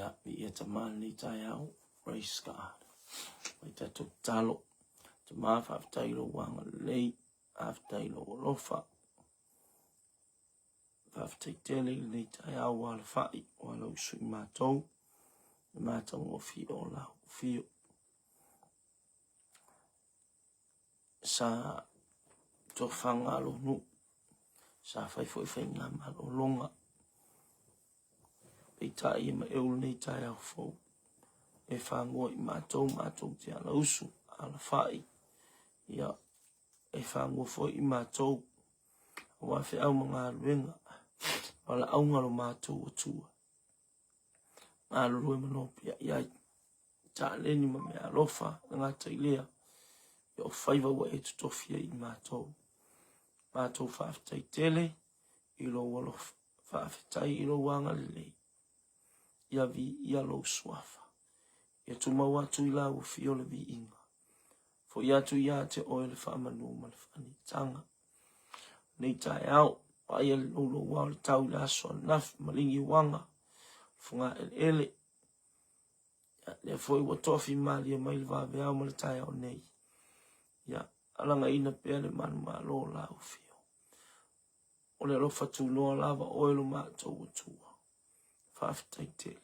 Ia, viia Tama lenei taeao. Praise God. Mai tatou tatalo. Tama, faafetai i lou agalelei. Faafetai i lou alofa. Faafetai tele i lenei taeao ua alafai, ua alausu i matou. Le matagofie o lau afio. Sa tofaga lou nuu. Sa fai foi faiga malologa. Peitai e maeu lenei taeao fou. E fagua i matou, matou te alausu, alafai. Ia, e fagua foi i matou, aua feau ma galuega, valaauga lo matou Atua. Galulue ma nopiai ai, taleni ma mea alofa, le gata i lea, ia o faiva ua e totofi ai i matou. Matou faafetai tele i lou alofa. Faafetai i lou agalelei. Ia viia lou suafa. Ia tumau atu i lau afio le viiga. Foi atu ia te oe le faamanu ma le faanitaga. Nei taeao, vaaia le louloua o le tau i le aso ananafi, maligi uaga, fogaeleele. Ia, lea foi ua tofi malie mai le vaveao ma le taeao nei. Ia, alagaina pea le manumalo o lau afio. O le alofa tunoa lava oe lo matou Atua. Faafetai tele.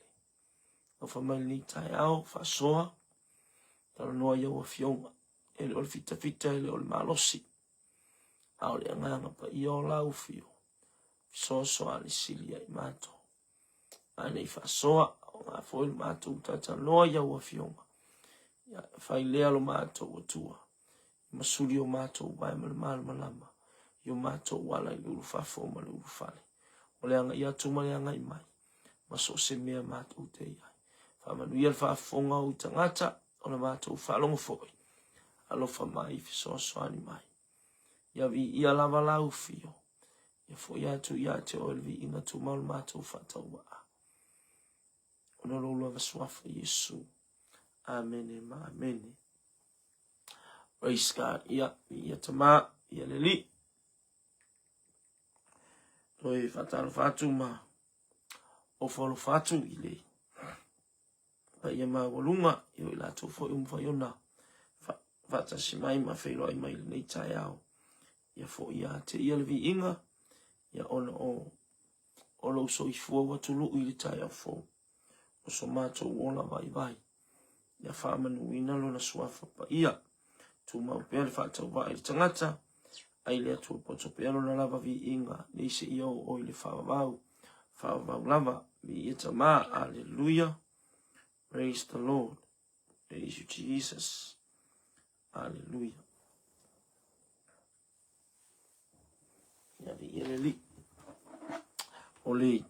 Alofa mai lenei taeao, faasoa, talanoa i au afioga. E le o le fitafita, e le o le malosi, a o le agaga paia o lau afio. Fesoasoani sili ia i matou. A nei faasoa, o ngā foi le matou talanoa i au afioga. Ia, fai lea lo matou Atua. Ma suli o matou vae ma le malamalama i o matou ala i le ulufafo ma le ulufale. O le agai atu ma le agai mai, ma so o se mea matou te i ai. Faamanuia le faafofoga o ou tagata, o le matou faalogo foi. Alofa mai, fesoasoani mai. Ia viia lava lau fio. Ia foi atu ia te oe le viiga tumau le matou faatauvaa. Ona lou lava suafa Iesu. Amene ma amene. Praise God. Ia, ia tama, ia le alii. Toe faatalofa atu ma ofo alofa atu i le paia maualuga i o i latou foi ua mafai ona faatasi mai ma feiloai mai lenei taeao. Ia foi ia te ia le viiga, ia ona o o lou soifua ua tului i le taeao fou. O so matou ola vaivai. Ia faamanuina lona suafa paia. Tumau pea le faatauvaa i le tagata, ai le Atua poto pea lona lava viiga, nei seia oo i le faavavau, faavavau lava. Viia Tama, Aleluia. Praise the Lord. Praise you, Jesus. Aleluia. Ia viia le Alii. O le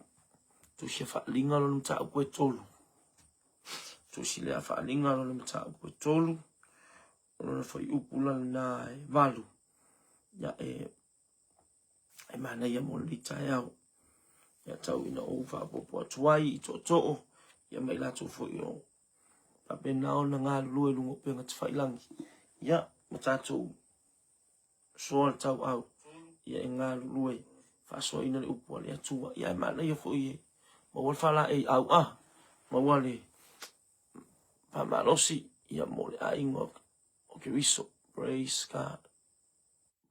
tusi a faaaliga lona mataupu e tolu. Tusi lea faaaliga lona mataupu e tolu. O lona fuaiupu la lena e valu. Ia e, e manaia mo lenei taeao. Ia tau ina ou faaopoopo atu ai i tootoo, ia ma i latou foi o faapena ona galulue i luga o upega tafailangi. Ia, ma tatou soa le tauau, ia e galulue faasoaina le upu a le Atua. Ia e manaia foi e maua le faalaei au'a, maua le faamalosi ia mo le aiga o Keriso. Praise God.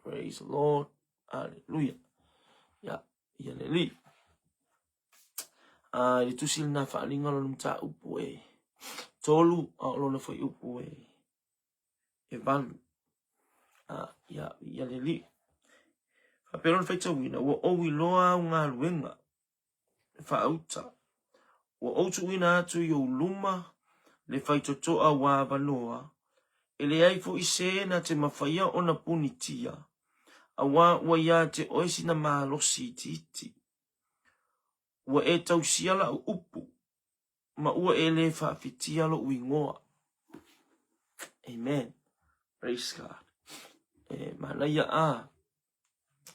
Praise the Lord. Hallelujah. Ia, ia le Alii. A, i le tusi lena faaaliga lona mataupu e tolu, a o lona fuaiupu e e valu. A, ia, ia le Alii. Faapea lona faitauina, ua ou iloa au galuega faauta. Ua ou tuuina atu i ou luma le faitotoa ua avanoa, e leai foi se na te mafaia ona punitia, auā ua ia te oe sina malosi itiiti. Ua e tausia lau upu, ma ua e lē faafitia lou igoa. Amen. Praise God. E manaia a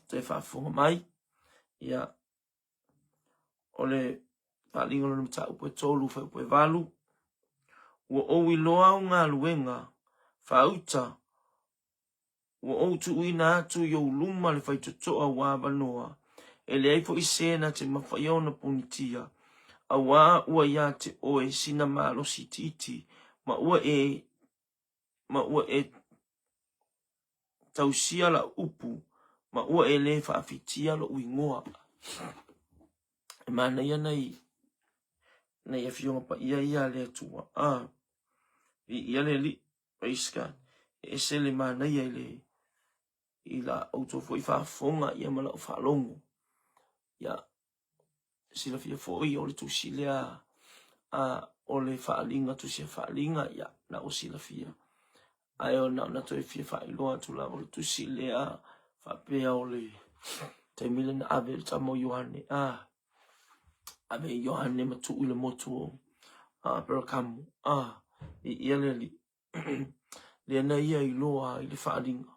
toe faafofoga mai. Ia, o le faaaliga o lona mataupu e tolu fuaiupu e valu. Ua ou iloa au galuega faauta Ua ou tuuina atu i ou luma le faitotoa ua avanoa, e leai foi se na te mafaia ona punitia, Auā ua iā te oe sina malosi itiiti, ma ua e ma ua e tausia lau upu, ma ua e lē faafitia loʻu igoa. E manaia nai nai afioga paia ia a le Atua. Ah, viia le Alii. Praise God. E ese le manaia i le i la outou foi faafofoga ia ma lau faalogo. Ia, silafia foi o le tusi lea a o le faaaliga, tusi a faaaliga, ia, na ua silafia. Ae o na ona toe fia faailoa atu lava o le tusi lea faapea o le taimi lea na ave i le tama o Ioane, a ave i Ioane ma tuu i le motu o Aperakamu, a i ia le alii. Lea na ia iloa ai le faaaliga.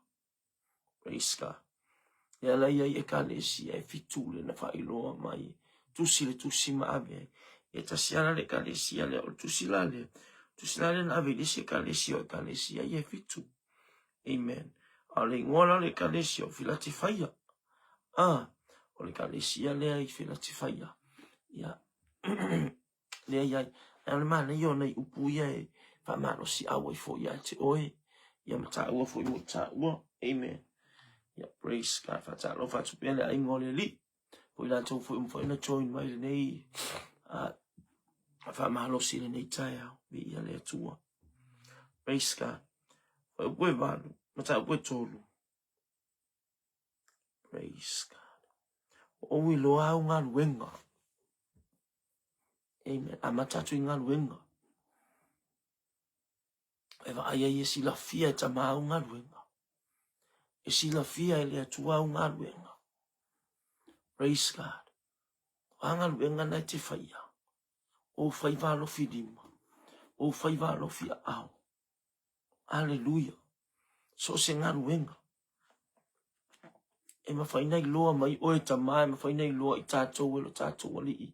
Praise God. Lea la i ai ekalesia e fitu lea na faailoa mai, tusi le tusi ma ave ai. E tasi ala le ekalesia lea, o le tusi la lea, tusi la lea na ave i le isi ekalesia o ekalesia ia e fitu. Amen. A o le igoa la o le ekalesia o Filatifaia. Ah, o le ekalesia lea i Filatifaia. Ia. Lea i ai. Ae o le manaia o nai upu ia e faamalosiau ai foi ia te oe, ia ma taua foi mo taua. Amen. Ia, praise God. Faatalofa atu pea le aiga o le Alii. Foi latou foi ua mafai ona join mai lenei faamalosi i lenei taeao. Viia le Atua. Praise God. Fuaiupu e 8, mataupu e 3. Praise God. Ua ou iloa au galuega. Amen. Amata atu i galuega. E vaai ai e silafia e tama au galuega. E silafia e le Atua au galuega. Praise God. O a galuega na e te whaia. O whaiva alofi lima. O whaiva alofi aao. Aleluia. So o se galuega. E mawhai nei loa mai oe tama, e mawhai nei loa i tātou e lo tātou alii,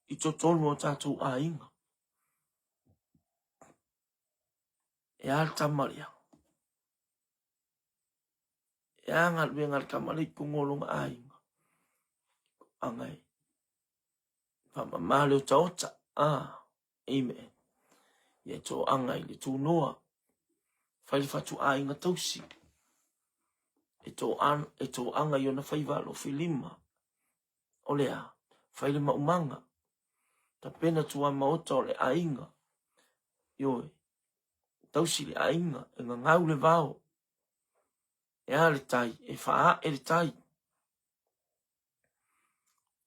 i totonu o tātou āinga. E a le tama lea. E a galuega le tama lea i kongo o longa āinga. Anga e. Whamama le otaota. Ah. Amen. Ia e toaga i le tūnoa, whai le whatu āinga tausi. E tō e toaga i ona whaiva alofi lima. O le a, whai le maumanga. Tapena tua maota o le āinga. Ioe, tausi le āinga, e ngangau le vao. E a le tai, e whaae le tai.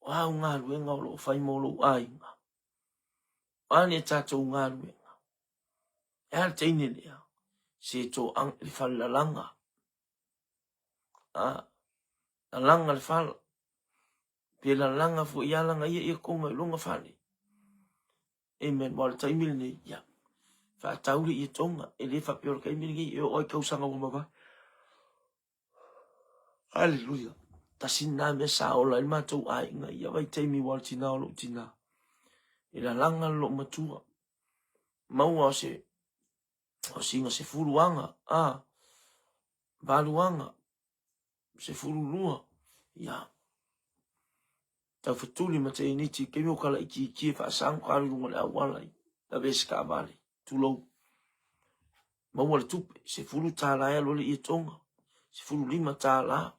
O āu galuega o lo o whai mō lou āinga. O a nei tātou galuega. E a le teine lea, se tō ang, le whale lalanga. A, lalanga le whala. Pe lalanga fo i alanga ia ia konga i longa whale. Amen. Wa le taimi lenei, ia. Whaataure i e tonga, e le whapea o le kaimi lenei, e o ai kausanga ua mawai. Aleluia. Tasi nā mea sa ola i le matou aiga i ia vaitaimi ua o le tinā o lou tinā. E lalaga le lou matua. Maua o se o singa sefulu aga, a valu aga, 12, ia. Taufetuli ma teiniti, keimi o kala ikiiki e faasago ka alu i luga o le auala i lavea se taavale, tulou. Maua le tupe, $10 e alu ai le ietoga, $15.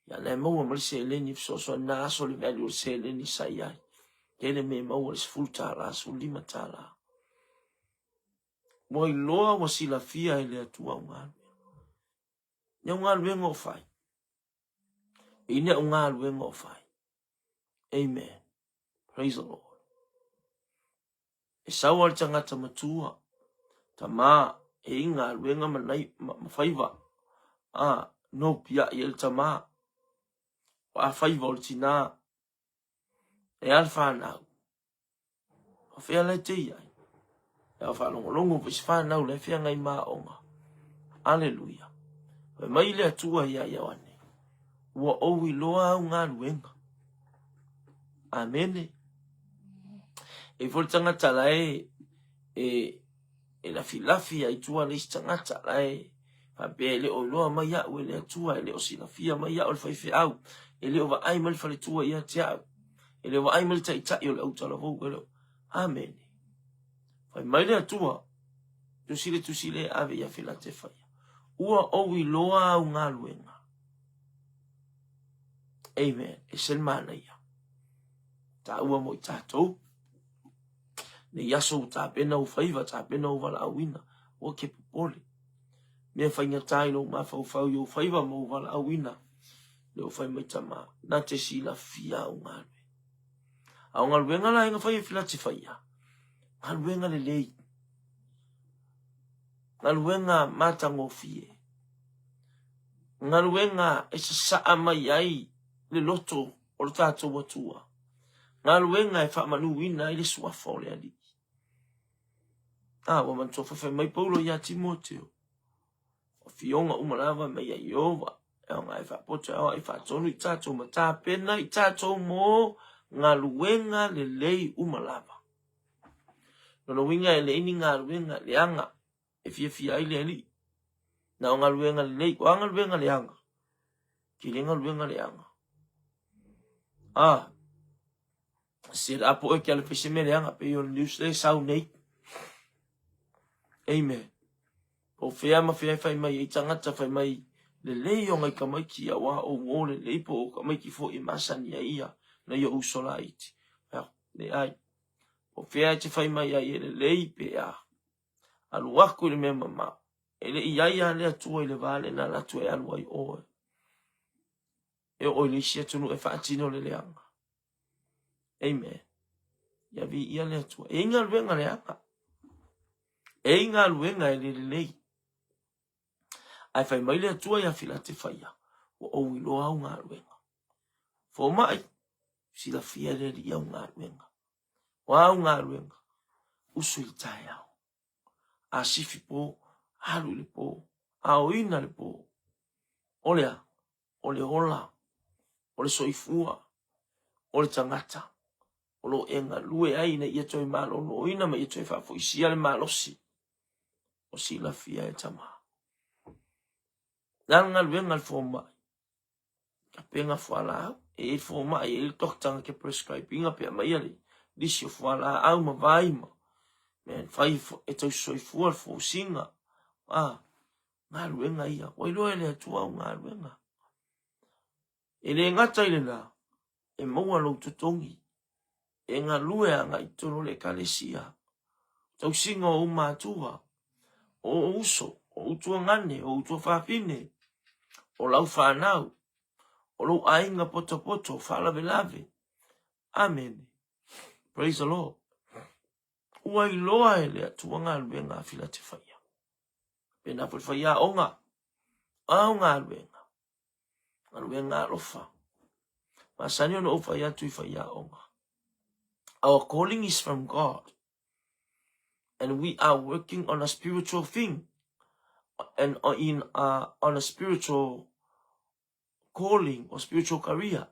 Ia na e maua ma le seleni e fesoasoani na aso le value o le seleni sa i ai. Tele mea e maua le $10, $15. Ua iloa ua silafia e le Atua au galuega. Ni au galuega o fai. I au galuega o fai. Amen. Praise the Lord. E sau a le tagata matua, tamā, e i galuega ma, nai, ma, ma faiva, a, no piaʻi ai le tamā, o a faiva o le tinā, e a le whānau. O whea lai te iai? E au whaalongolongo po i se whānau lai whea ngai māonga. Aleluia. Fai mai le Atua ia Ioane, Ua ou iloa au galuega. Amene. E foi le tagata la e, e, e lafilafi ai tua le isi tagata la e faapea e le o iloa mai au e le Atua, e le o silafia mai au e le faifeau, e le o vaai mai le faletua ia te au. E le vaai mai le taitai o le autalavou e le Amene. Fai mai le Atua, tusi le tusi le ave ia Filatefaia. Ua ou iloa au galuega. Amen. E se le manaia. Taua mo i tatou. Nei aso ua tapena ou faiva, tapena ou valaauina. Ua ke popole. Mea faigata i lou mafaufau i ou faiva ma ou valaauina. Le o fai mai tama, na te silafia au galuega. A o galuega la e fai e Filatefaia, galuega lelei, galuega matagofie, galuega e sasaa mai ai le loto o le tatou Atua, galuega e faamanuina ai le suafa o le Alii. A ua manatua foi fai mai Paulo ia Timoteo, o afioga uma lava mai ia Ieova, e aoga e faapoto, e aoga e faatonu i tatou ma tapena i tatou mo galuega lelei uma lava. Lona uiga e leai ni galuega leaga e fiafia ai le Alii. Na o galuega lelei, o a galuega leaga? Tele galuega leaga. Ah, se la po e ke ala fai se mea leaga pei o le news lea e sau nei. Amen. Po o fea ma fea e fai mai ai tagata fai mai lelei o ngai tamaiti auā o uō lelei po o tamaiti foi e masani ai ia nai o'u uso laiti. Leai. Po o fea e te fai mai ai e lelei pe a. Alu atu i le mea mamao. E le i i ai lava le Atua i le va lea na alu atu e alu ai oe. E oo i le isi atunuu e faatino le leaga. Amen. Ia viia le Atua. E i ai galuega leaga. E i ai galuega e le lelei. Ae fai mai le Atua ia Filatefaia, ua ou iloa au galuega. Fomai, silafia e le Alii au galuega. O au galuega, usu i le taeao. Asifi po, alu i le po, aoina le po. O le a? O le ola, o le soifua, o le tagata o lo o e galue ai ina ia toe maloloina ma ia toe faafoisia le malosi o silafia e Tama. Le a le galuega a le fomai? Tapena fualaau. E i ai le fomai, e i ai le doctor na te prescribe ina pe aumaia le lisi o fualaau ma vai ma mea e fai e tausisoifua le fosiga. A, galuega ia. Ua iloa e le Atua au galuega. E le gata i lena, e maua lou totogi e galue agai i totonu o le Ekalesia, tausiga o ou matua, o ou uso, o ou tuagane, o ou tuafafine, o lau fanau, o lou aiga potopoto, faalavelave. Amene. Praise the Lord. Ua iloa e le Atua galuega a Filatefaia. Pēnā foi le faiaoga, ao galuega. Galuega alofa. Masani ona ou fai atu i faiaoga. Our calling is from God. And we are working on a spiritual thing. And in a, on a spiritual calling or spiritual career.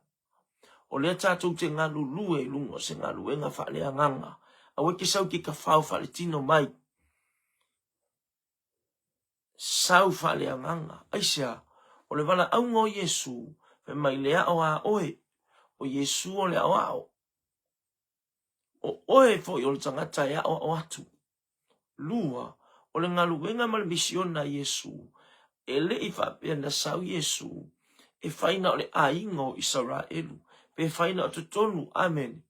O lea tātou te galulue i lunga o se galuega faaleagaga. Aua e te sau ki ka whao faaletino mai. Sau faaleagaga. Aisea? O le valaauga o Iesu, fai mai le ao a oe, o Iesu o le aoao. O oe foi o le tagata e aoao atu. Lua, o le galuega ma le misiona a Iesu, e le i faapea na sau Iesu e fai na o le aiga o Isaraelu, pe fai na o totonu, amene.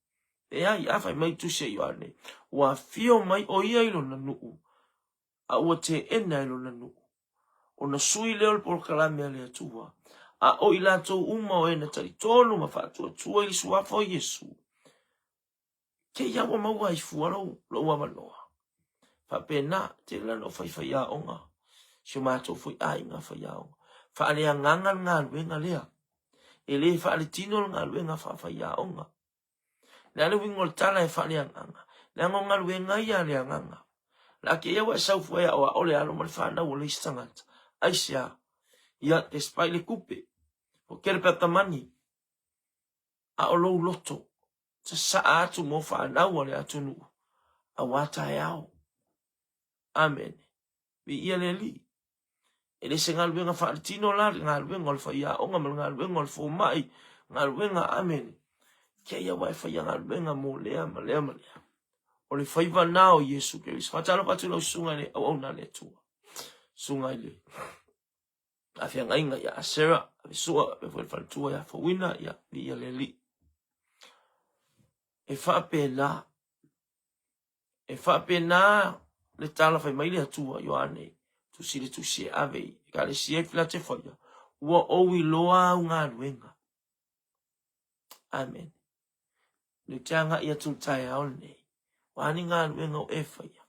Leai, a fai mai Tusi a Ioane, ua afio mai o ia i lona nuu, a ua teena e lona nuu. Ona sui lea o le polokalame a le Atua, a o i latou uma o e na talitonu ma faatuatua i le suafa o Iesu, kēia ua maua ai fua lou, lou avanoa. Faapena, tele la na ou fai faiaoga, si o matou foi aiga faiaoga. Faaleagaga le galuega lea. E le faaletino le galuega faafaiaoga. Le a le uiga o le tala e faaleagaga? Leaga o galuega ia a le agaga. O le a kēia ua e sau fua e aoao le alo ma le fanau o le isi tagata. Aisea? Ia, despite le tupe, forget about the money, a o lou loto, sasaa atu mo fanau a le atunuu, auā taeao. Amene. Viia le Alii. E le se galuega faaletino la le galuega o le faiaoga ma le galuega o le fomai, galuega, amene. Kei aua e faia galuega mo lea ma lea ma lea. O le faiva na o Iesu Keriso. Faatalofa atu lau susuga i le auauna a le Atua. Susuga i le afeagaiga ia Asera, Avesua, faapea foi le faletua ia Fauina, ia viia le Alii. E faapena, e faapena le tala fai mai le Atua Ioane, tusi le tusi e ave i ekalesia i Filatefaia, ua ou iloa au galuega. Amen. Le te agai atu i le taeao lenei, o a ni galuega o e faia,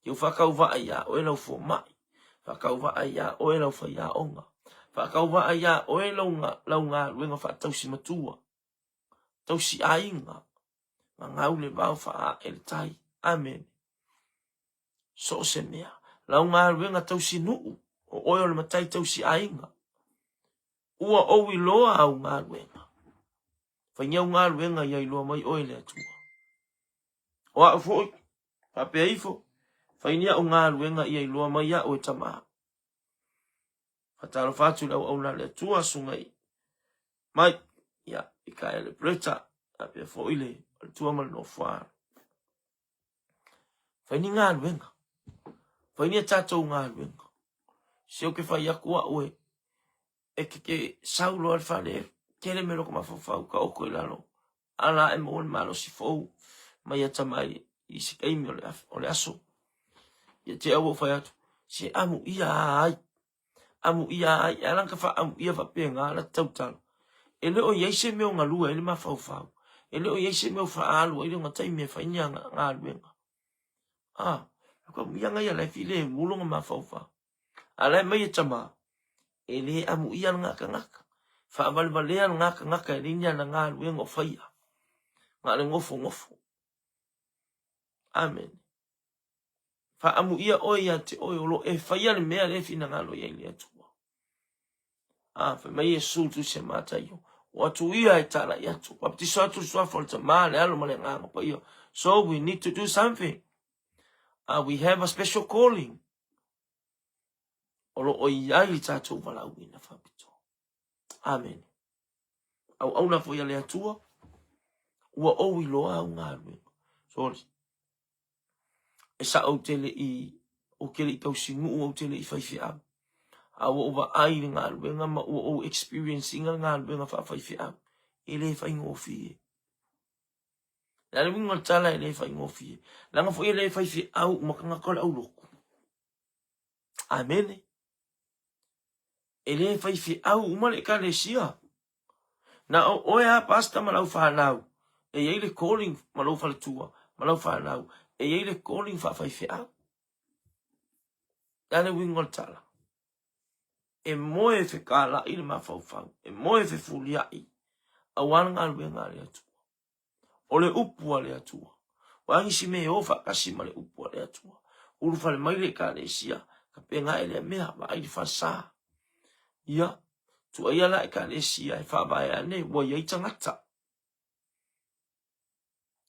ke u faatauvaa iā oe lau fomai, faatauvaa iā oe lau faiaoga, faatauvaa iā oe lau, lau galuega faatausi matua, tausi aiga, gagau le vao faaae le tai. Amen. So o se mea, lau galuega tausi nuu, o oe o le matai tausi aiga, Ua ou iloa au galuega. Faingi au galuega ia iloa mai oe le Atua. O au foi, faapea ifo, faini au galuega ia iloa mai au e Tama. Faatalofa atu i le auauna a le Atua, susuga i Mike, ia, Mikaele Breta, faapea foi le Atua ma le Nofoa. Faini galuega. Faini a tatou galuega. Se o ke fai aku au e e ke ke sau loa le fale tele mea loko mafaufau ka oko i lalo ala e maua le malosi fou mai ata mai i se taimi o le, o le aso. Ia te au fai atu, se amu ia ai, amu ia ai, e ala ka fa amu ia fa penga la tautala. E le o iai se mea o galue ai le mafaufau. E le o iai se mea o faaalu ai le ona taimi e fai ni galuega. Ah, ko ia ngai ala e file mulo nga mafaufau. A la e mai e tama, e le amuia lena tagata. Faavalevalea lena tagata e leai ni ana galuega o faia. Na o le nofonofo. Amene. Faaamuia oe ia te oe o lo o e faia le mea lea e finagalo i ai le Atua. A, fai mai Iesu i tusi a Mataio, o atu ia e talai atu, baptiso atu i le suafa o le Tama, le Alo ma le Agaga Paia. So we need to do something. We have a special calling. O lo o i ai le tatou valaauina faapitoa. Amene. Auauna foi a le Atua, ua ou iloa au galuega. Sorry. E sa'o ou te le i, ou te le i tausinuu, ou te le i faifeau. A ua ou vaai i le galuega ma ua ou experience ina le galuega faafaifeau, e le faigofie. O le a le uiga o le tala e le faigofie? Leaga foi e le faifeau uma tagata o le aulotu. Amene. E le faifeau uma le ekalesia. Na o oe a pastor ma lau fanau e i ai le calling ma lou faletua ma lau fanau e i ai le calling faafaifeau. Le a le uiga o le tala? E moe fekala'i le mafaufau, e moe fefulia'i aua le galuega a le Atua. O le upu a le Atua. Ua agi si mea e o faatasi ma le upu a le Atua. Ulufale mai le Ekalesia, ka pena e lea mea, vaai le falesa. Ia, tuaia la Ekalesia e faavae ane, ua i ai tagata.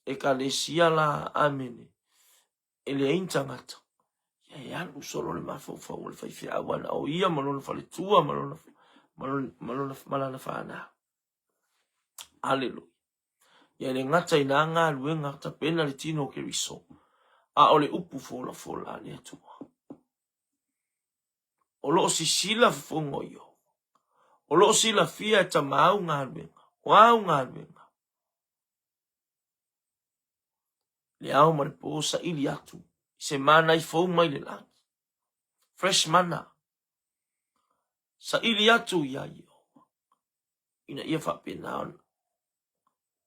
Ekalesia la, amene, e leai ni tagata. Ia e alu solo le mafaufau o le faifeau ana o ia ma lona faletua ma lona, ma lona, ma lona, ma lana fanau. Aleluia. Ia e le gata i nā galuega tapena le tino o Keriso, a o le upu folafola a le Atua. O lo o sisila fofoga o Ieova. O lo o silafia e tama au galuega, o au galuega. Le ao ma le po saili atu i se mana i fou mai le lagi. Fresh mana. Saili atu iā Ieova. Ina ia faapena ona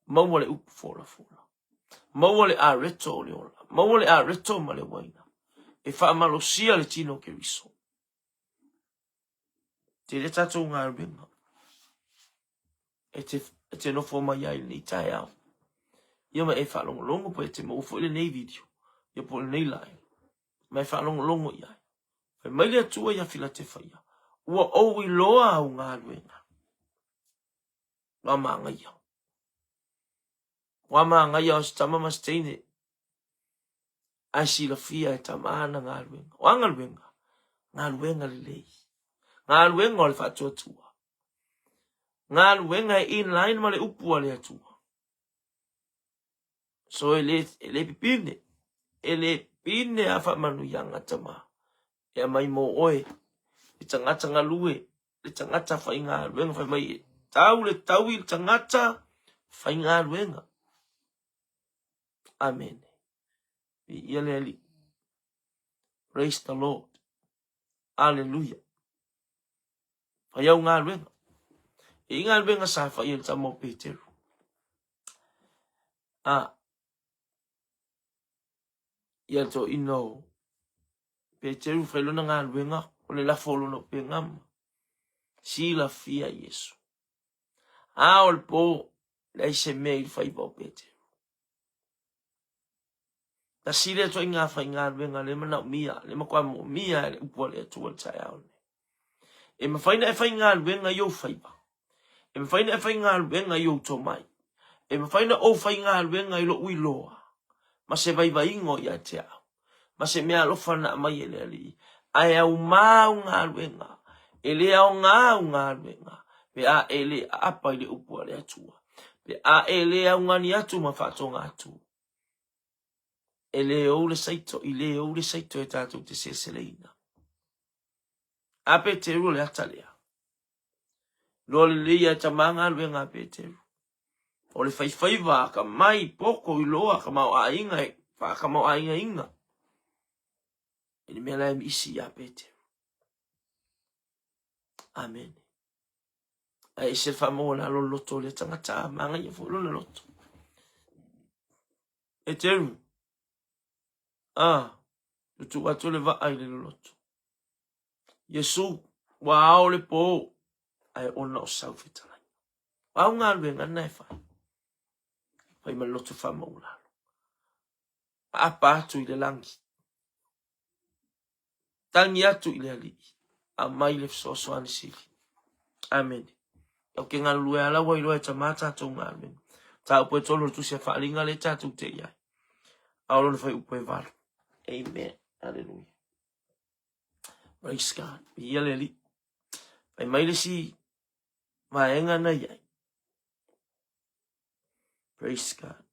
maua le upu folafola, maua le areto o le ola, maua le areto ma le uaina, e faamalosia le tino o Keriso. Tele tatou galuega e te, e te nofo mai ai lenei taeao. Ia ma e faalogologo po e te maua foi lenei video, ia po o lenei live, ma e faalogologo i ai. Fai mai le Atua ia Filatefaia, ua ou iloa au galuega. Ua māgaia. Ua māgaia o se tama ma se teine. Ae silafia e tama ana galuega. O a galuega? Galuega lelei. Galuega o le faatuatua. Galuega e in line ma le upu a le Atua. So e le, e le pipine, e le pine a faamanuiaga tama e aumai mo oe, le tagata galue, le tagata faigaluega, fai mai e tau le taui le tagata faigaluega. Amene. Viia le Alii. Praise the Lord. Aleluia. Fai au galuega. E i galuega sa fai e le tama o Peteru. A, ia to ino Peteru fai lona galuega o le lafo o lona upegama. Silafia Iesu. A o le po, leai se mea i le faiva o Peteru. Tasi lea ituaiga faigaluega lea manaomia, lea matua moomia e le upu a le Atua i le taeao lenei. E mafai ona e faigaluega i ou faiva. E mafai ona e faigaluega i ou tomai. E mafai ona ou faigaluega i lou iloa ma se vaivaiga o ia te au, ma se meaalofa na aumai e le Alii. Ae auma au galuega, e le aoga au galuega pe a e le aapa i le upu a le Atua, pe a e le augani atu ma faatoga atu. E le ou le saito, i le ou le saito e tatou te seleseleina. A Peteru o le ata lea. Loa lelei a tama galuega a Peteru. O le faifaiva ka mai poko i loa ka mau aiga e whakamau aiga inga. E le mea la e isi ia Peteru. Amen. Ae ese le faamaua lalo le loto o lea tagata, manaia foi lona loto. Peteru, a, tutu atu le vaa i le loloto. Iesu, ua ao le po, ae ona o sau fetalaiga. O au galuega na e fai. Fai ma le loto faamaulalo. Aapa atu i le lagi. Tagi atu i le Alii, aumai le fesoasoani sili. Amene. Ou te galulue ala ua iloa e tama tatou galuega. Mataupu e tolu o le tusi a Faaaliga lea tatou te i ai. A o lona fuaiupu e valu. Amen. Hallelujah. Praise God. Viia le Alii. Fai mai le isi vaega na i ai. Praise God.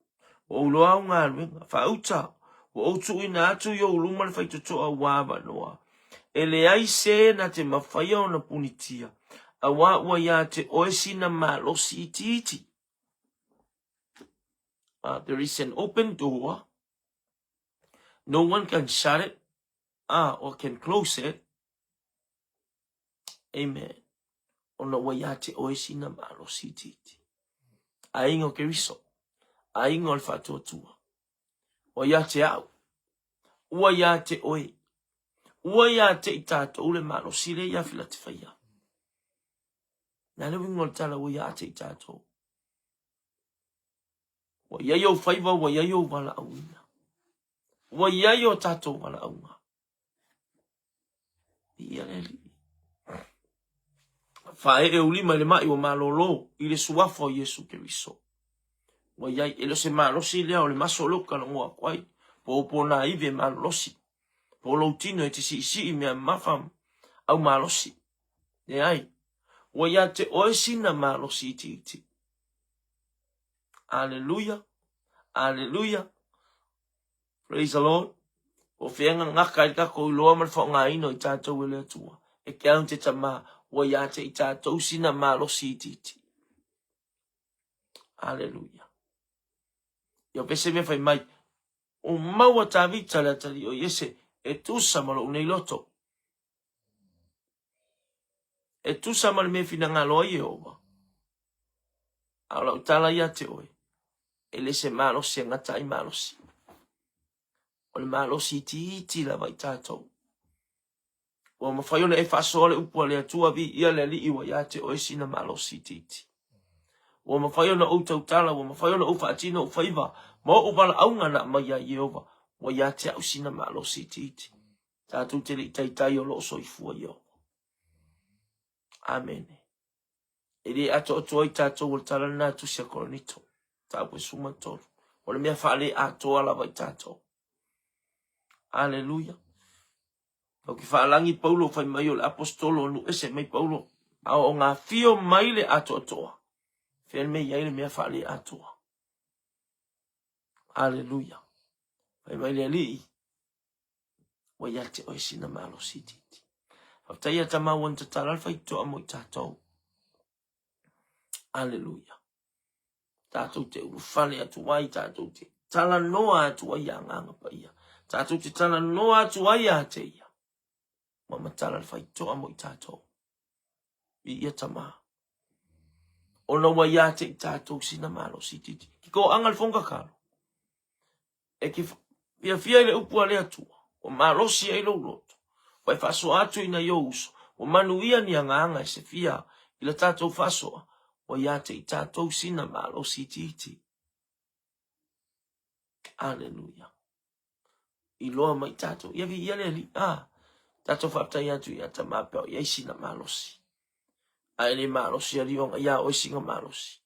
Ua ou loa au galuega. Faauta, ua ou tuuina atu i ou luma le faitotoa ua avanoa. E leai se na te mafaia ona punitia, auā ua iā te oe sina malosi itiiti. There is an open door. No one can shut it or can close it. Amen. Ona ua iā te oe sina malosi itiiti. Aiga o Keriso, aiga o le faatuatua. Ua iā te au, ua iā te oe, ua iā te i tātou le malosi le ia fila te whaia. Nā le uiga o le tala ua iā te i tātou. Ua iai ou faiva, ua iai ou valaauina. Ua iai o tātou valaauga. Ia le Alii. Faaee ou lima i le mai ua malōlō i le suafa o Iesu Keriso. Ua iai, e le o se malosi lea o le maso lea ou talanoa atu ai, po o pona ivi e malolosi, po o lou tino e te siisii mea mamafa au malosi. Leai, ua ia te oe sina malosi itiiti. Aleluia, aleluia. Praise the Lord. O fea gagaka ai le tatou iloa ma le faaaogaina o i tatou e le Atua. E te au te tama, ua ia te i tatou sina malosi itiiti. Aleluia. Ia vese mea fai mai, o maua Tavita le atalii o Iese e tusa ma lou nei loto. E tusa ma le mea e finagalo ai Ieova. A o lau tala ia te oe, e le se malosi e gata ai malosi. O le malosi itiiti lava i tatou. Ua mafai ona e faasoa le upu a le Atua, viia le Alii ua ia te oe sina malosi itiiti. Ua mafai ona ou tautala, ua mafai ona ou faatino ou faiva, ma ou valaauga na aumai ia Ieova, ua ia te au sina malosi itiiti. Tatou te le i taitai o lo o soifua Ieova. Amene. E le atoatoa ai tatou o le tala lena a Tusi a Korinito, mataupu e 13. O le mea faale-atoa lava i tatou. Aleluia. Tau ke faalagi Paulo fai mai o le apostolo o nu ese mai Paulo. A o ngā fio mai le atoatoa. Fea le mea i ai le mea faale-atoa. Aleluia. Fai mai le Alii, ua ia te oe sina malosi itiiti. Faafetai ia Tama ua na tatala le faitotoa mo i tatou. Aleluia. Tatou te ulufale atu ai, tatou te talanoa atu ai ia Agaga Paia. Tatou te talanoa atu ai ia te ia. Ua matala le faitotoa mo i tatou. Viia Tama. Ona ua ia te i tatou sina malosi itiiti. Ki koaga le fono kakalo. E ke fiafia i le upu a le Atua, ua malosi ai lou loto, ua e faasoa atu i nai ou uso, ua manuia ni agaga e sefia i la tatou faasoa, ua ia te i tatou sina malosi itiiti. Aleluia. Iloa mai tatou. Ia viia le Alii. Ah, tatou faafetai atu ia Tama pe o i ai sina malosi. Ae le malosi Alii ona ia oe sina malosi.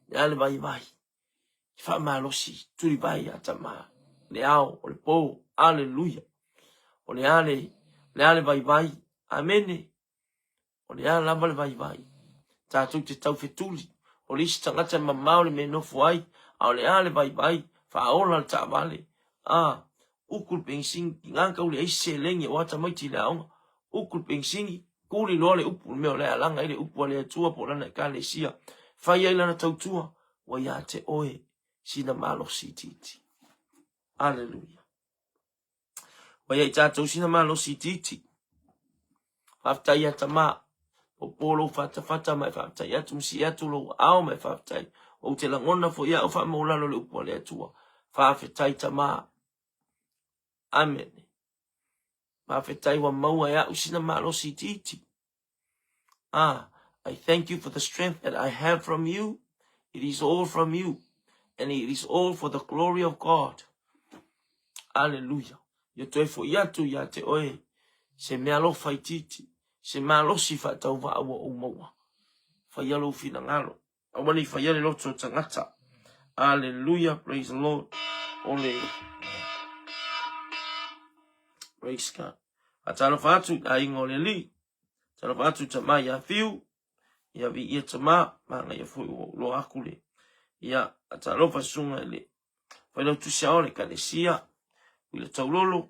Le a le vaivai. Faamalosi tulivae ia Tama le ao o le po. Aleluia. O le a le, le a le vaivai. Amene. O le a lava le vaivai. Tatou te taufetuli. O le isi tagata e mamao le mea e nofo ai, a o le a le vaivai, faaola le taavale. A, uku le penisini, tiga tau leai se seleni aua tamaiti i le aoga. Uku le penisini, tuli loa le upu, le mea o la e alaga ai le upu a le Atua po o lana Ekalesia. Fai ai lana tautua, ua ia te oe sina malosi itiiti. Aleluia. Ua ia i tatou sina malosi itiiti. Faafetai ia Tama. Popo lou fatafata ma e faafetai atu, ma sii atu lou aao ma e faafetai. Ou te lagona foi au faamaulalo le upu a le Atua. Faafetai Tama. Amene. Faafetai ua maua e au sina malosi itiiti. Ah, I thank you for the strength that I have from you. It is all from you. And it is all for the glory of God. Aleluia. Ia toe foi atu ia te oe se mea alofa itiiti, se malosi faatauvaa ua ou maua. Faia lou finagalo. Aua ne i faia le loto o tagata. Aleluia, praise the Lord. O le Praise God. Faatalofa atu i aiga o le Alii. Faatalofa atu i tama ia Fiu. Ia viia tama, manaia foi ua ou loa aku le. Ia, faatalofa susuga i le Failautusi ao le Ekalesia, i le Taulolo,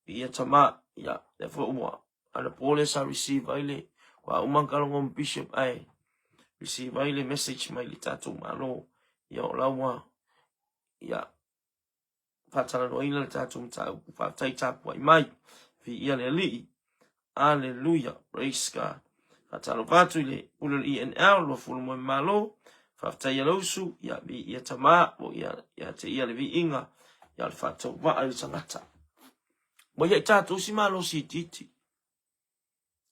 viia tama, ia, lea foi ua anapo lea sa receive ai le, ua uma ona talanoa ma Bishop ae receive ai le message mai le tatou Malo, ia o la ua, ia, faatalanoaina le tatou mataupu. Faafetai tapuai mai. Viia le Alii. Aleluia. Praise God. Faatalofa atu i le pule o le ENL, Luafulo Moemalo. Faafetai ia Lausu, ia viia Tama, o ia, ia te ia le viiga, ia o le faatauvaa i le tagata. Ua ia i tatou si malosi itiiti.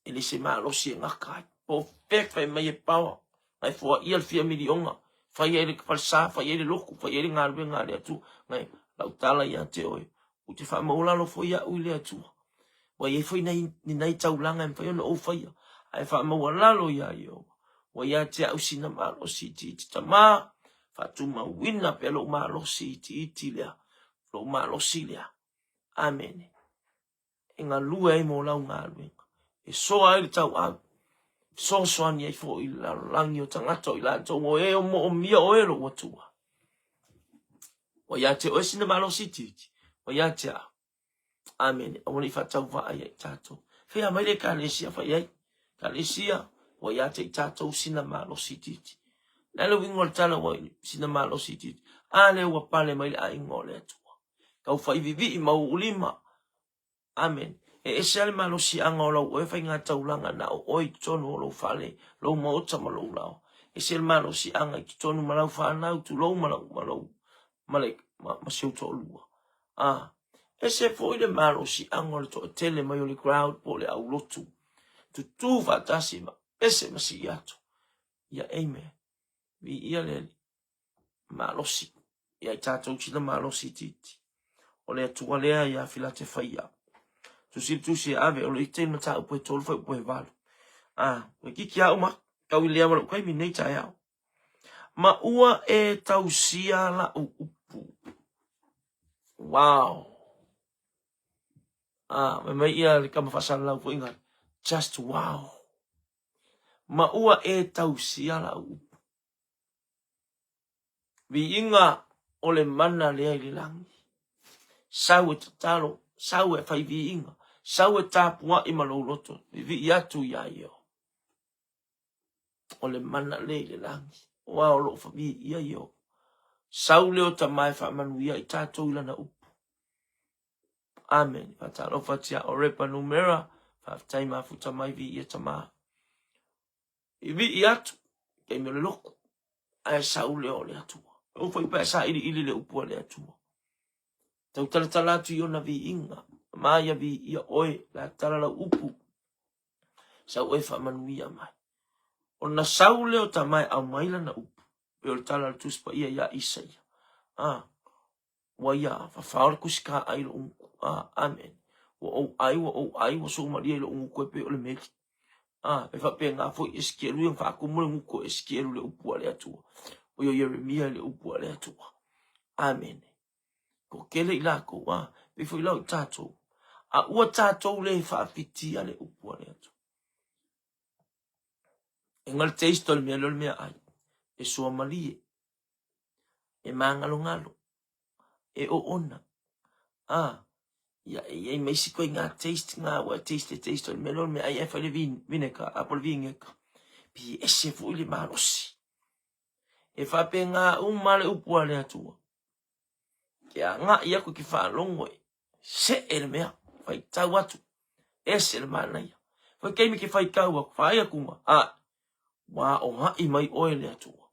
E le se malosi e gata ai. Po o fea fai mai e power. Ngai foaia le fia miliona. Fai ai le falesa, fai ai le lotu, fai ai le galuega a le Atua. Ngai lau tala ia te oe. Ou te faamaualalo foi au i le Atua. Ua i ai foi nai, ni nai taulaga e mafai ona ou faia. Ae faamaualalo ia Ieova. Ua ia te au sina malosi itiiti tama. Faatumauina pea lou malosi itiiti lea. Lou malosi lea. Amene. E galue ai mo lau galuega, e soa ai le tauau, fesoasoani ai foi i le lalolagi o tagata o i latou o e o moomia oe lou Atua. Ua ia te oe sina malosi itiiti, ua ia te au. Amene. Aua ne i faatauvaa ia i tatou. Fea mai le Ekalesia fai ai. Ekalesia, ua ia te i tatou sina malosi itiiti. Le a le uiga o le tala ua sina malosi itiiti? A lea ua pale mai le aiga o le Atua. Tau faivivii ma ou lima. Amene. E ese lava le malosiaga o lau oe faiga taulaga na o oe i totonu o lou fale, lou maota ma lou laoa. Ese le malosiaga i totonu ma lau fanau, tulou ma lau, ma lou, ma le, ma, ma si ou toalua. A, ese foi le malosiaga o le toatele mai o le crowd po o le aulotu. Tutū faatasi ma pese ma sii atu. Ia, amen. Viia le Alii. Malosi. Ia i tatou sina malosi itiiti. O le Atua lea ia Filate faia. Tusi le tusi e ave, o lo ite i mataupu e tolu fuaiupu e valu. A, ua itiiti a uma, tau i lea ma lou taimi nei taeao. Ma ua e tausia la'u upu. Wow! A, fai mai ia le tama faasalalau foi ngai, just wow! Ma ua e tausia la'u upu. Viiga O le mana lea i le lagi. Sau e tatalo, sau e fai viiga, sau e tapuai ma lou loto, vivii atu iā Ieova. O le mana lea i le lagi, aua o lo o viia Ieova. Sau lea o Tama e faamanuia i tatou i lana upu. Amene. Faatalofa atu ia Orepa Numera, faafetai mafuta mai viia Tama. Vivii atu, taimi o le loku, ae sau lea o le Atua. Aua foi pe a sailiili le upu a le Atua. Tau talatala atu i ona viiga, ma ia viia oe, la tala lau upu, sau oe faamanuia mai. Ona sau lea o Tama e aumai lana upu, pei o le tala a le Tusi Paia ia Isaia. A, ua ia fafao le tusikaai i lou gutu. A, amene. Ua ou ai, ua ou ai, ua suamalie i lou gutu e pei o le meli. A, e faapena foi Esikielu ia na faatumu le gutu o Esikielu i le upu a le Atua. O ia Ieremia i le upu a le Atua. Amene. Toatele i latou, a, pei foi la o i tatou. A ua tatou le faafitia le upu a le Atua. E ga le taste o le mea lea o le meaai. E suamalie. E māgalogalo. E oona. A, ia, e i ai ma isi ituaiga taste na ua e taste e taste o le mea lea o le meaai ae fai le vinegar, a po o le vineka. Pei e ese foi le malosi. E faapena uma le upu a le Atua. Ke agai aku ke faalogo e see le mea, faitau atu, ese le manaia. Fai taimi ke faitau aku, vaai aku ma, a, ua aoai mai oe le Atua.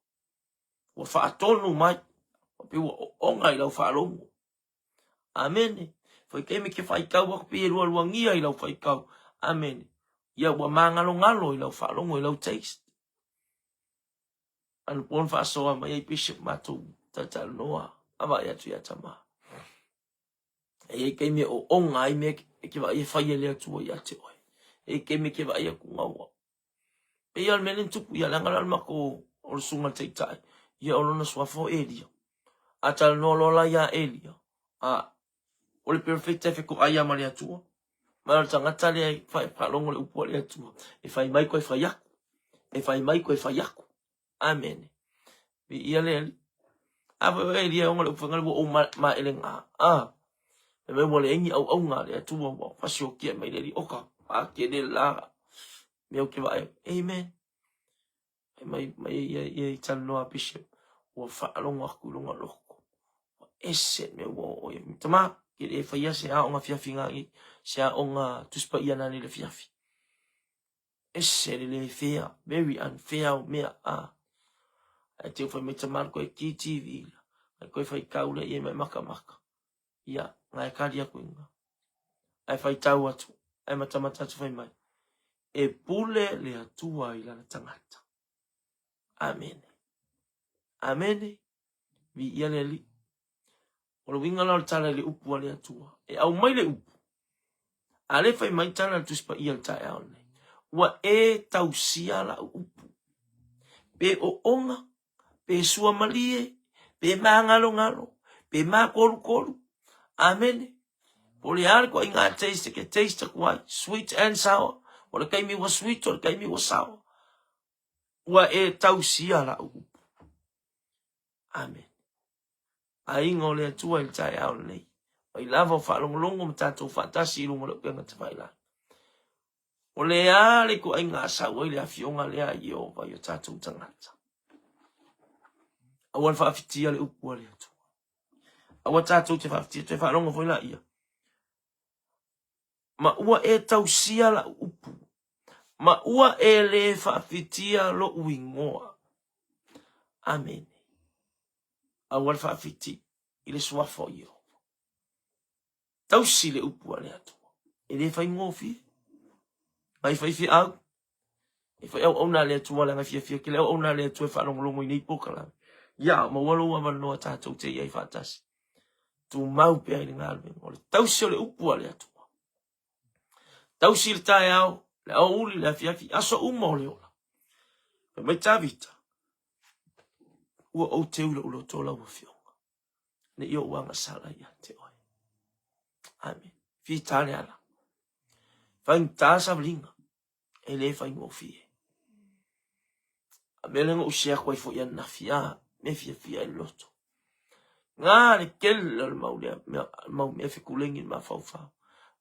Ua faatonu mai, ua pei ua oona i lau faalogo. Amene. Fai taimi ke faitau aku pei e lualuagia i lau faitau. Amene. Ia ua magalogalo i lau faalogo i lau taste. Anapo na faasoa mai ai Bishop matou talatalanoa a vaai atu ia Tama. E i ai taimi e oona ai mea e ke vaai e fai e le Atua ia te oe. E i ai taimi e ke vaai atu nga ua. Pei lava o le mea lea na tupu ia leaga la o le matou o le susuga i le taitai, ia o lona suafa o Elia. A talanoa loa la ia Elia, a o le perofeta e fetoai lava ma le Atua. Ma o le tagata lea e faalogo i le upu a le Atua, e fai mai toe fai aku, e fai mai toe fai aku. Amene. Viia le Alii. A foi o Elia e ona le upu fai ua ou maele ga. A. Fai mai ua leai ni auauna a le Atua ua fasiokia mai le Alii. Oka, pakele la mea ou te vaai. Amen. Fai mai, mai ia, ia i talanoa a Bishop, ua faalogo atu i lona loto. Ua ese le mea ua oo i ai. Tama, ke le faia se aoga fiafi nanei, se aoga Tusi Paia nanei i le afiafi. Ese le le fair, very unfair o mea a. Ae te fai mai tama koe ki TV la. Ai koe faitau lea ia mai makamaka. Ia, ngai kali aku inga. Ae faitau atu, ae matamata atu fai mai. E pule le Atua i lana tagata. Amene. Amene. Viia le Alii. O le uiga la o le tala i le upu a le Atua. E aumai le upu. A le fai mai tala le Tusi Paia i le taeao lenei. Ua e tausia lau upu. Pe oona, pe suamalie, pe māgalogalo, pe mākolukolu. Amene. Po o le a le ituaiga taste e ke taste aku ai, sweet and sour. O le taimi ua sweet, o le taimi ua sour. Ua e tausia lau upu. Amene. Aiga o le Atua i le taeao lenei. Mai lava o faalogologo ma tatou faatasi i luga o le upega tafailagi. O le a le ituaiga sau ai le afioga lea a Ieova i o tatou tagata. Aua le faafitia le upu a le Atua. Aua tatou te faafitia, toe faalogo foi laia. Ma ua e tausia lau upu, ma ua e le faafitia lou igoa. Amene. Aua le faafiti i le suafa o Ieova. Tausi le upu a le Atua. E le faigofie. Mai faifeau. E fai auauna a le Atua leaga e fiafia tele auauna a le Atua e faalogologo i nei polokalame. Ia, maua lou avanoa tatou te i ai faatasi. Tumau pea i le galuega. O le tausi o le upu a le Atua. Tausi i le taeao, le aoauli, le afiafi, aso uma o le ola. Fai mai Tavita, ua ou teu i lou loto lau afioga, ne i ou agasala ia te oe. Amen. Fita le ala. Faigata savaliga, e le faigofie. A mea lea na ou share atu ai foi ananafi, a, mea fiafia i le loto. Ngā le tele o le mau lea mea, mau mea fekulegi i le mafaufau.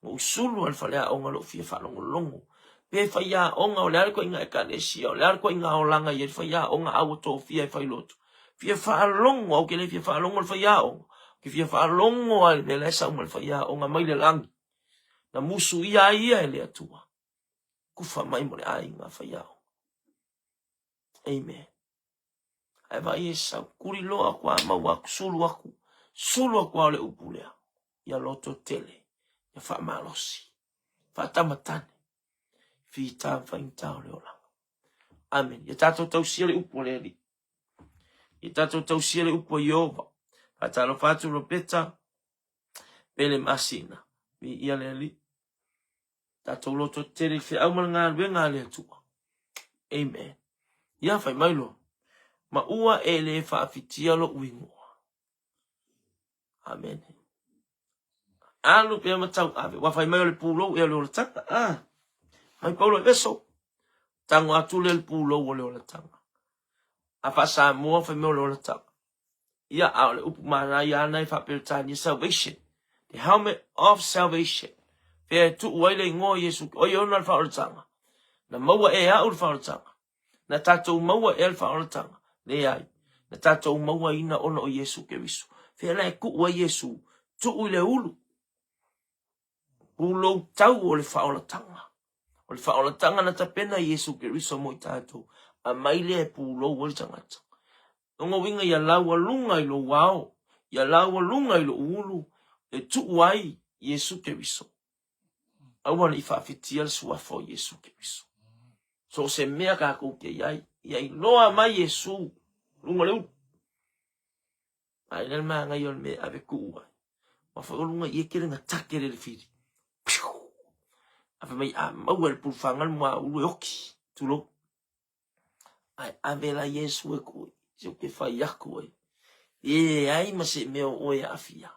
Na ou sulu lava i le faleaoga lou fia faalogologo. Pe faiaoga, o le a le ituaiga ekalesia, o le a le ituaiga olaga e i ai le faiaoga a ua tofia e fai lotu. Fia faalogo, ae ou te le fia faalogo i le faiaoga, ou te fia faalogo lava i le mea la e sau mai le faiaoga mai le lagi. Na musuia ai ia e le Atua. Kufa mai mo le aiga faiaoga. Amen. Ae vaai e sau, kuli loa aku a maua aku, sulu aku, sulu aku a o le upu lea. Ia loto tele, ia faamalosi, faatamatane, fita ma faigata o le olaga. Amen. Ia tatou tausia le upu a le Alii. Ia tatou tausia le upu a Ieova. Faatalofa atu Robeta, Pele Masina, viia le Alii. Tatou loto tele i feau ma le galuega a le Atua. Amen. Ia fai mai loa, ma ua e le faafitia lo'u igoa. Amen. Alu pea ma tauave. Ua fai mai o le pulou ea o le olataga. Ah. Mai Paulo Efeso. Tango atu lea le pulou o le olataga. A faa-Samoa fai mai o le olataga. Ia, a o le upu manaia lava na e faa-Peretania, salvation. The helmet of salvation. Fea e tuu ai le igoa o Iesu, o ia ona le faaolataga. Na maua e au le faaolataga. Na tatou maua ea le faaolataga? Leai. Na tatou mauaina ona o Iesu Keriso. Fea la e tuu ai Iesu? Tuu i le ulu. Pulou tau o le faaolataga. O le faaolataga na tapena e Iesu Keriso mo i tatou. Aumai lea e pulou ai le tagata. Lona uiga ia laualuga i lou ao, ia laualuga i lou ulu, e tuu ai Iesu Keriso. Aua ne i faafetia le suafa o Iesu Keriso. So o se mea kākou te i ai, ia iloa mai Iesu luga o le ulu. A ina le māngai o le mea ave tuu ai. Ua fai o luga i e kele na take le le fili. Piu! A fai mai a maua le pulufaga le mua ulu e oki. Tulou. Ae ave la Iesu e koe, se ou te fai aku ai. E leai ma se mea o oe e aafia.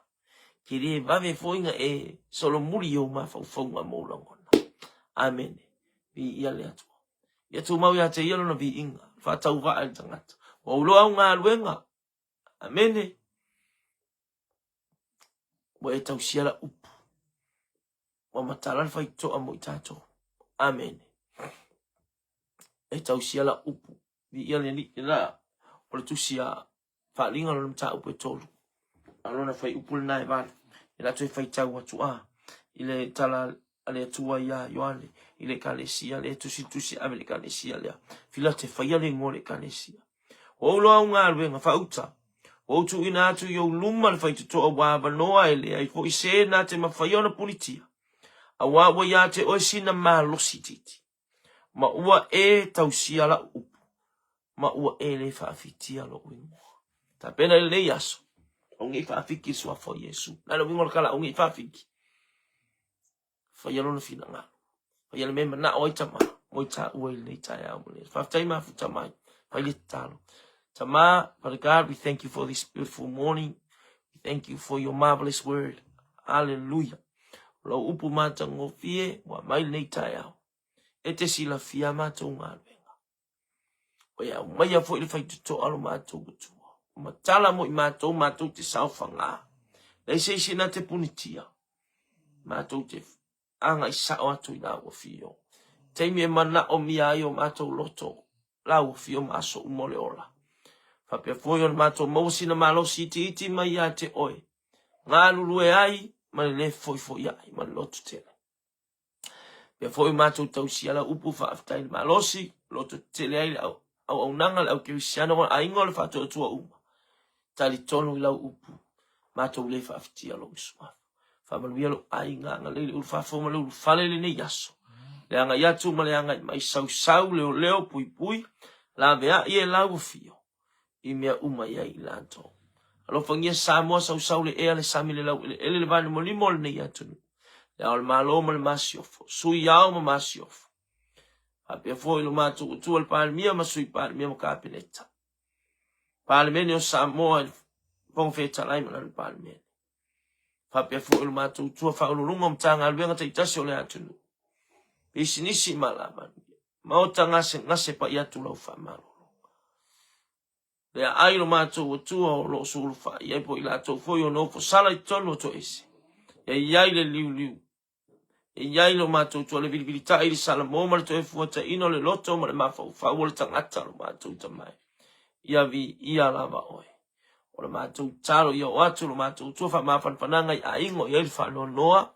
Ke le vave foi na e solomuli i ou mafaufauga ma ou lagona. Amene. Viia le Atua. Ia tumau ia te ia lona viiga, faatauvaa i le tagata. Ua ou iloa au galuega. Amene. Ua e tausia lau upu. Ua matala le faitotoa mo i tatou. Amene. E tausia lau upu. Viia le Alii. La, o le tusi a Faaliga lona mataupu e tolu. A o lona fuaiupu lena e valu. E le toe faitau atu a i le tala a le Atua iā Ioane i le Ekalesia lea, tusi le tusi ave i le Ekalesia lea. Filate, faia le igoa o le Ekalesia. Ua ou loa au galuega faauta. Ua ou tuuina atu i ou luma le faitotoa ua avanoa e leai foi se na te mafaia ona punitia, auā ua iā te oe sina malosi itiiti, ma ua e tausia la'u upu, ma ua e le faafitia lo'u igoa. Tapena i lenei aso, aua ne i faafiki le suafa o Iesu. Na le uiga o le tala, aua ne i faafiki. Faia lona finagalo. Faia le mea e manao ai Tama mo i tāua i lenei taeao ma lenei. Faafetai mafuta mai. Fai le tatalo. Tama, Father God, we thank you for this beautiful morning. We thank you for your marvelous word. Hallelujah. O lau upu matagofie ua mai lenei taeao. E te silafia matou galuega. Ua e aumaia foi le faitotoa lo matou Atua. Ua matala mo i matou, matou te saofagā. Leai se isi na te punitia. Matou te agai sao atu i lau afio. Taimi e manaomia ai o matou loto, lau afio ma aso uma o le ola. Faapea foi ona matou maua sina malosi itiiti mai ia te oe, galulue ai ma le le fefoifoiai ma le loto tele. Pea foi matou tausia lau upu faafetai i le malosi, loto tetele ai le auaunaga le au kerisiano ma aiga o le faatuatua uma. Talitonu i lau upu, matou le faafetia lou suafa. Faamanuia lou aiga, agalelei le ulufafo ma le ulufale i lenei aso. Le agai atu ma le agai mai, sausau, leoleo, puipui, laveai e lau afio. i mea uma i ai i latou. Alofagia Samoa, sausau le ea, le sami, le laueleele, le valimolimo o lenei atunuu, le Ao o le Malo ma le Masiofo, Sui Ao ma Masiofo. Faapea foi lo matou Atua le Palemia ma Sui Palemia ma Kapeneta. Palemene o Samoa i le Fofoga Fetalai ma lana Palemene. Faapea foi lo matou Atua Faauluuluga o Matagaluega taitasi o le atunuu. Pisinisi ma alamanuia. Maota gasegase pai atu lau faamalolo. Le aai lo matou Atua o lo o sulufai ai po i latou foi o nofo sala i totonu o toese. E i ai le liuliu. E i ai lo matou Atua le vilivilitai i le salamo ma le toe fuataina o le loto ma le mafaufau o le tagata lo matou tamae. Ia viia lava oe. O le matou talo ia o atu lo matou Atua faamafanafanaga i aiga o i ai le faanoanoa.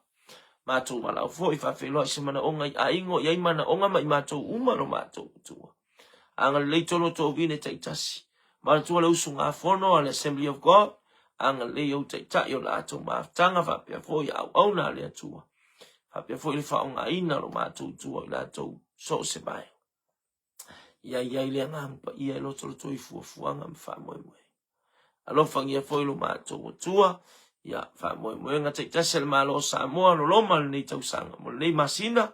Matou valaau foi faafeiloai se manaoga i aiga o i ai manaoga ma i matou uma lo matou Atua. Agalelei tonu o tovine taitasi. Manatua le usugafono a le Assembly of God, agalelei ou taitai o latou mafutaga faapea foi auauna a le Atua. Faapea foi le faaaogaina o lo matou Atua i latou so o se vaega. Ia i ai le agaga paia e lotolotoi fuafuaga ma faamoemoe. Alofagia foi lo matou Atua, ia faamoemoega taitasi a le Malo o Samoa loloma lenei tausaga mo lenei masina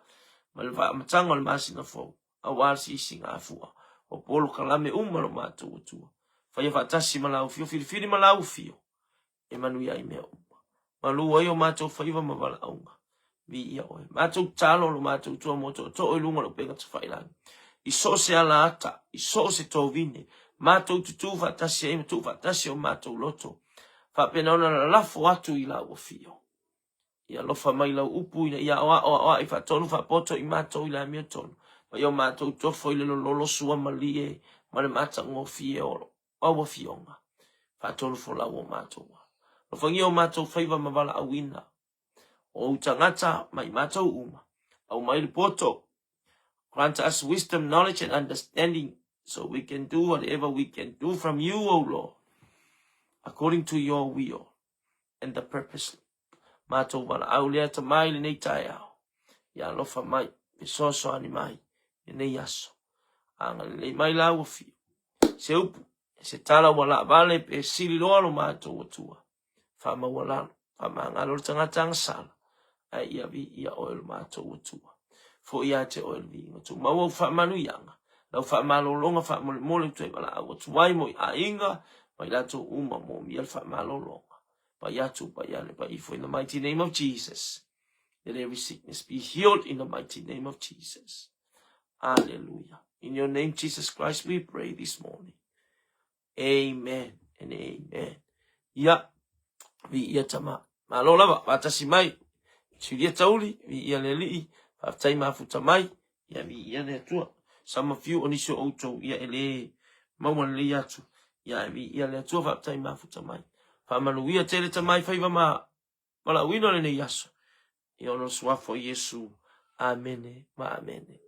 ma le faamataga o le masina fou aua le siisiga afua o polokalame uma lo matou Atua. Faia faatasi ma lau afio, filifili ma lau afio e manuia ai mea uma. Malu ai o matou faiva ma valaauga. Viia oe. Matou tatalo lo matou Atua mo tootoo i luga o le upega tafailagi. I so o se alaata, i so o se tovine, matou tutū faatasi ai ma tuu faatasi o matou loto. Faapena ona lalafo atu i lau afio. Ia alofa mai lau upu ina ia aoao aoai faatonu faapoto i matou i le amiotonu. Ma ia o matou tofo i le lololo sua malie ma le matagofie o au afioga. Faatonu folau o matou ala. Alofagia o matou faiva ma valaauina. O ou tagata ma i matou uma. Aumai le poto. Grant us wisdom, knowledge and understanding so we can do whatever we can do from you, O Lord, according to your will and the purpose. Matou valaau lea tamai lenei taeao. Ia alofa mai, fesoasoani mai lenei aso. Agalelei mai lau afio. Se upu, se tala ua laavale pe sili loa lo matou Atua. Faamaualalo, faamagalo le tagata agasala, ae ia viia oe lo matou Atua. Foi ia te oe le viiga tumau au faamanuiaga, lau faamalologa faamolemole ua toe valaau atu ai mo i aiga ma i latou uma moomia le faamalologa. Pai atu, pai ane, pai ifo in the mighty name of Jesus. Let every sickness be healed in the mighty name of Jesus. Hallelujah. In your name, Jesus Christ, we pray this morning. Amen and amen. Ia, viia tama. Malo lava, faatasi mai. Suilia tauli, viia le alii, faafetai mafuta mai. Ia, viia le Atua. Some of you, o nisi o outou, ia e le maua lelei atu. Ia, viia le Atua, faafetai mafuta mai. Faamanuia tele tamai faiva ma valaauina lenei aso. Ia ona o le suafa o Iesu. Amene ma amene.